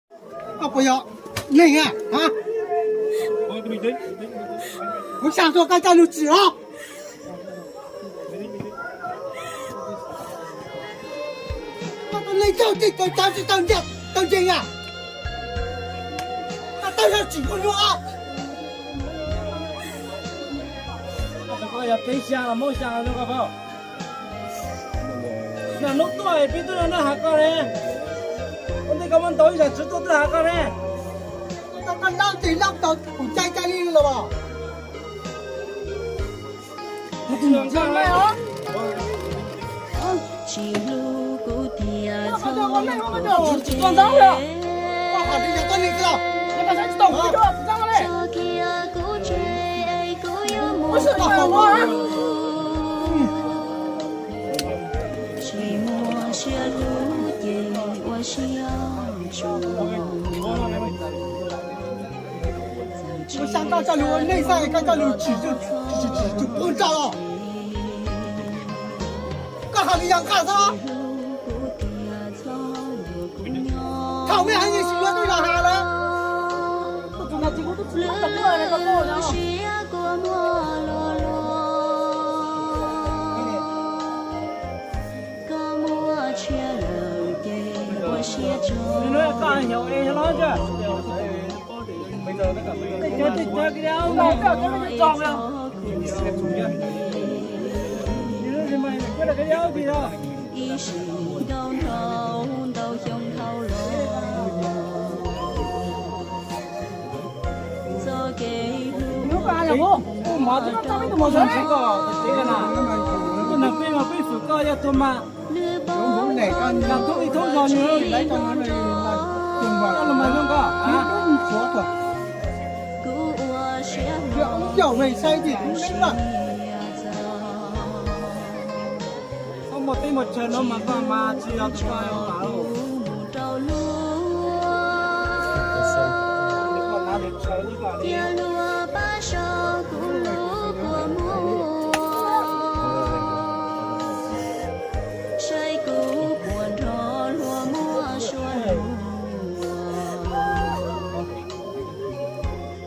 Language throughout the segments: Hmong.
Koj puas yog neeg a? Kuv xa tuaj koj coj lug tsim os. Koj tus neeg txaus txim txaus cav tsis tau ntiag tau nceeg a. Koj tau yog tsim kuv nyuj os. Koj yog peb xya los Hmoob xya no koj paub. Nag hnub tuaj peb tuaj noj noj hav koj ne. Ua ntej koj muab ntaus ib zam txwv tuaj tuaj hav koj ne. Koj lab tes lab taw kuv cai cai li los. Tsis hlub kuv tias txhob hlub kuv ces. Tsis muaj siab hlub ces ua siab tsuas. Ua xyaa koj coj lug ua neej xwb koj coj lug tsim tsis tsim pub nrauj los. Koj hais li yog nqaj xwb. Thaum mej hais li sim luag tuaj yog has lawm. Ib sim ntau ntau ntau xyoo dhau los, txoj kev hlub kuj mov tib rau tus mos zoo tsis koj tus tsev na. Kuj nag peb mas peb fwm koj yog tuag mas. Nws poob qhov ntuj lawm tsis hnov nrov, koj los mas zoo koj. Kuv ua siab hlo, kuv siab txog. Koj muaj teb muaj chaw no mas koj mas tsis yog tus koj ua lam lauj. Cia luag pab saib kuv lub kua muag, saib kuv puas nrog luag muaj suab luag.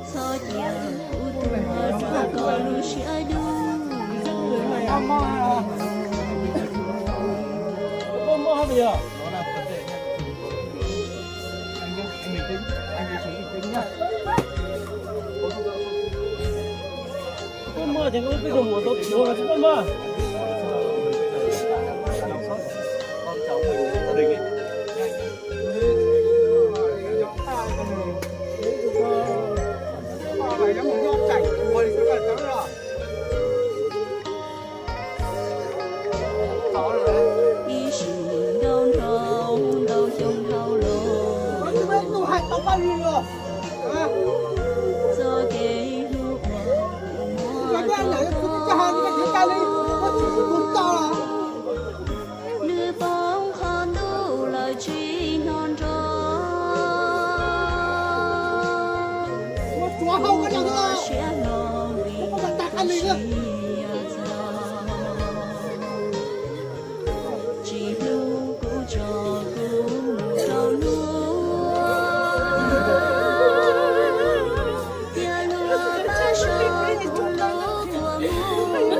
Txhob cia kuv tuag rau koj lub siab dub. Ib sim ntau ntau ntau xyoo dhau los, txoj kev hlub uas kuv muab rau koj, nws poob qhov ntuj lawm tsis hnov nrov, kuv ua siab hlo vim siab txog. Tsis hlub kuv tso kuv mus rau luag, cia luag pab saib kuv lub kua muag,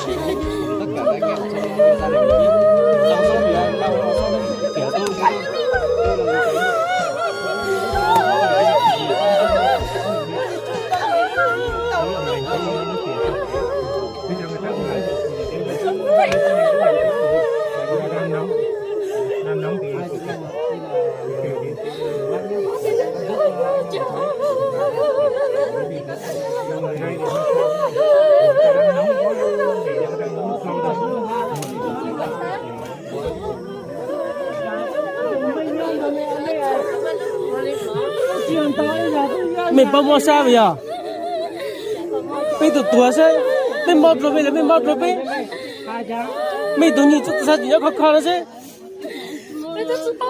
saib kuv puas nrog luag muaj suab luag. Txhob cia kuv tuag rau koj lub siab dub. Mej paub mob sab puas yog? Peb tug tuag seb, mej mob dlua mej los mej mob dlua peb. Mej tug nyuj txhob txhaj tsis nyob khov kho no seb.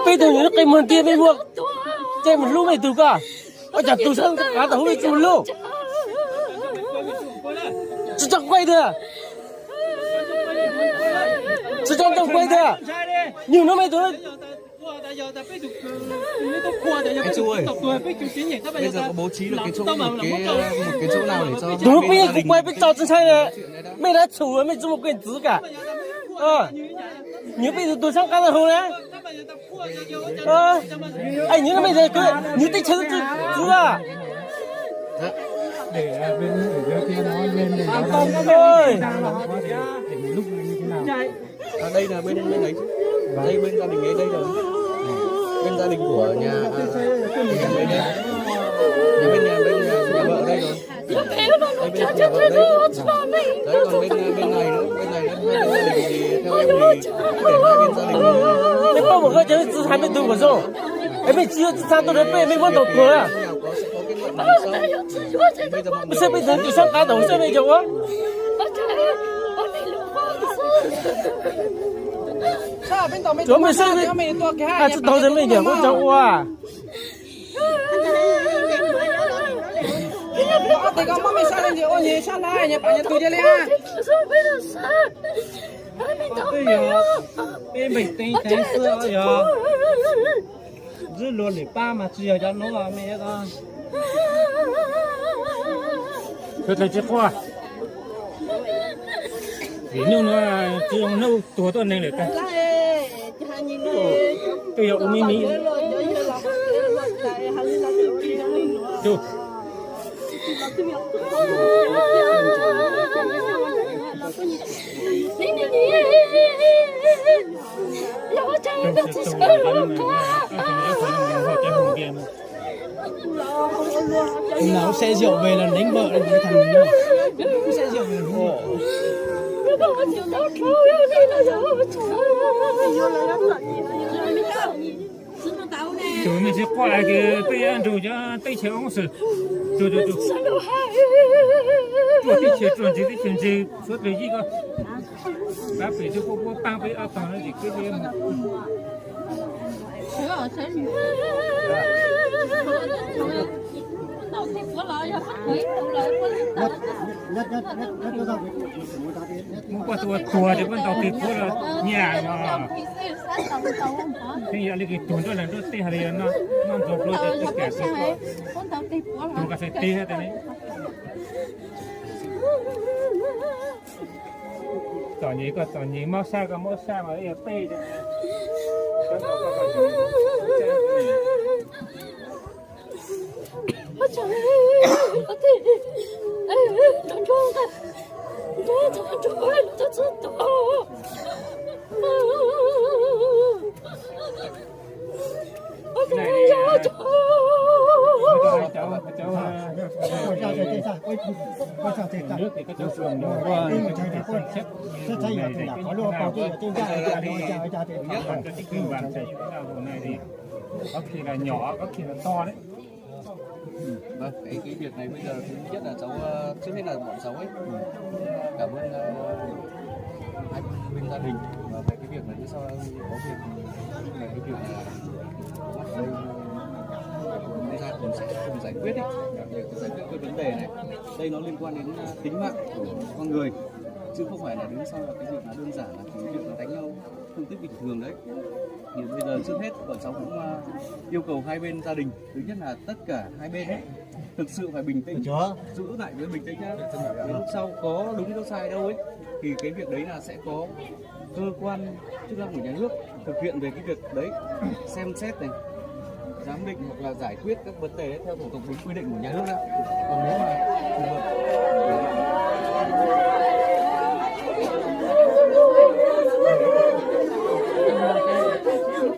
Peb tug nyuj lub qe muag ntiag mej muag, ces mus hlub mej tug koj. Ua cas tus sab qav tau hu mej tsi mus lug? Tsi tso quay tiag. Tsi tso tso quay tiag. Nwg no mej tus Tus no peb yeej kuv quay peb tso tsi ntshai na. Mej dab txhum mej tsi mus quay ntxiv kam. Nws peb tug tug sab qab tau hu na. Nws no mej, nws teb chaws txwv a. Đây là bên, bên, bên, đây bên gia đình ấy đây rồi. Bên gia đình của nhà, à, nhà bên nhà, nhà bên nhà, bên nhà, nhà vợ đây rồi. Đây bên nhà vợ đây. Đấy, còn bên, bên này nữa, bên này nữa, hai bên gia đình thì theo em thì để hai bên gia đình. Mej paub mus koj cov txwv txha mej tug kuv zoo. Es mej tsi yuav txwv txha tuaj rau peb mej muab tau tuag a. Saib peb tug tug sab qab tau saib mej cov ua. Tsuav mej saib, tsi tau saib mej cov ua. Peb npeeg teeb teeb xwb yog. Ntxwb luag lwm pab mas tsis yog cov nuav mej. Tsis quaj. Vim nyuj nuav tsis zoo nub tuag tuaj neeg lawm tag. Twb yog ua me me. Ông nào uống xe rượu về là đánh vợ đấy, thằng này. Uống xe rượu về là đánh vợ. Tus mej tsis quaj es peb yuav nrug cov teb chaws oob xwb. Tus, tus, tus. Ruaj teb chaws ruaj ntseeg teb chaws ntseeg suav dlawg yij koj. Pab pem twb puab puab paab peb ob tog na es koj. Muab koj tua tuag ces koj ntaus tes puab los nyaj os. Yeej yog li kws tuag nruab leeg nruab teb hab li noj ntxuag plua ces tsis kam tuag koj. Tuag koj txhais teg tas ne. Txom nyem koj txom nyem, mob sab koj mob sab mas yog peb. Có khi là nhỏ, có khi là to đấy. Vâng, cái, cái việc này bây giờ thứ nhất là cháu, ờ, trước hết là bọn cháu ấy, cảm ơn, ờ, hai bên gia đình và về cái việc là phía sau có việc, về cái việc là có mặt ở đây, chúng ta cùng sẽ cùng giải quyết ấy, để giải quyết cái vấn đề này. Đây nó liên quan đến, ờ, tính mạng của con người, chứ không phải là đứng sau là cái việc là đơn giản là chỉ việc là đánh nhau thương tích bình thường đấy. Thì bây giờ trước hết bọn cháu cũng, ờ, yêu cầu hai bên gia đình, thứ nhất là tất cả hai bên ấy, thực sự phải bình tĩnh, được chưa? Giữ lại với bình tĩnh nhá. Đến sau có đúng có sai đâu ấy, thì cái việc đấy là sẽ có cơ quan chức năng của nhà nước thực hiện về cái việc đấy, xem xét này, giám định hoặc là giải quyết các vấn đề theo thủ tục đúng quy định của nhà nước đó. Còn nếu mà trường hợp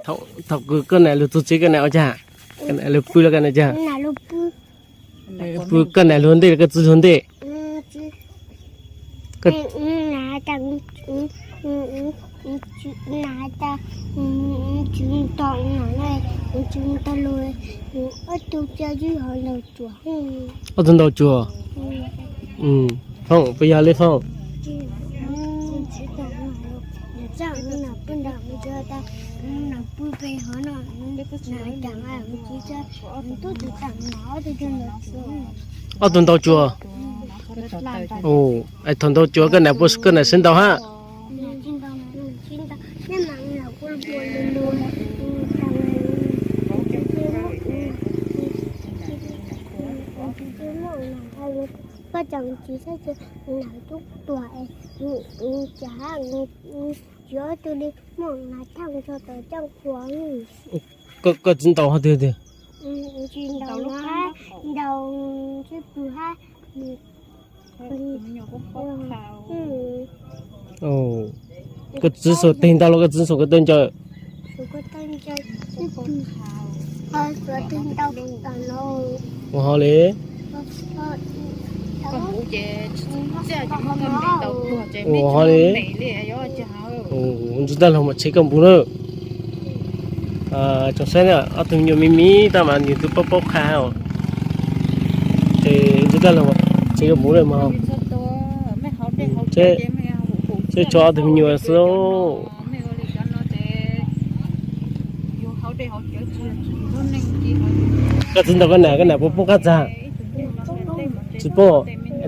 Thaum, thaum kws koj nam lug txug tsev koj nam ua caag? Koj nam lug pw los koj nam caag? Pw koj nam lug ua ntej los koj txiv lug ua ntej? Ob tug ntaus tsuas. Foom, puas yog li Foom? Ob tug ntaus cuag. Es thaum ntaus cuag koj niam puas, koj niam sib ntaus hab? Koj txiv ntaus hab twg tiag? Koj txiv xuas teg ntau los koj txiv xuas ko taw ncaws? Ua hov li. Ua hov li. Ntxiv tag los mam tshev koj npus na. Tsoom saib na, ob tug me nyuam me me tab mas nws twb paub paub qha os. Ces ntxiv tag los mam tshev koj npus na mog. Seb tso ob tug me nyuam xwb. Koj txiv ntaus koj niam, koj niam puas poob qab txag? Tsis poob,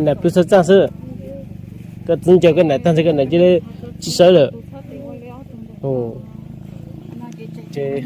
niam pw xwb txaj xwb. Koj txiv ncaws koj niam tag ntshe koj niam cia li tsis sawv lawm. Ces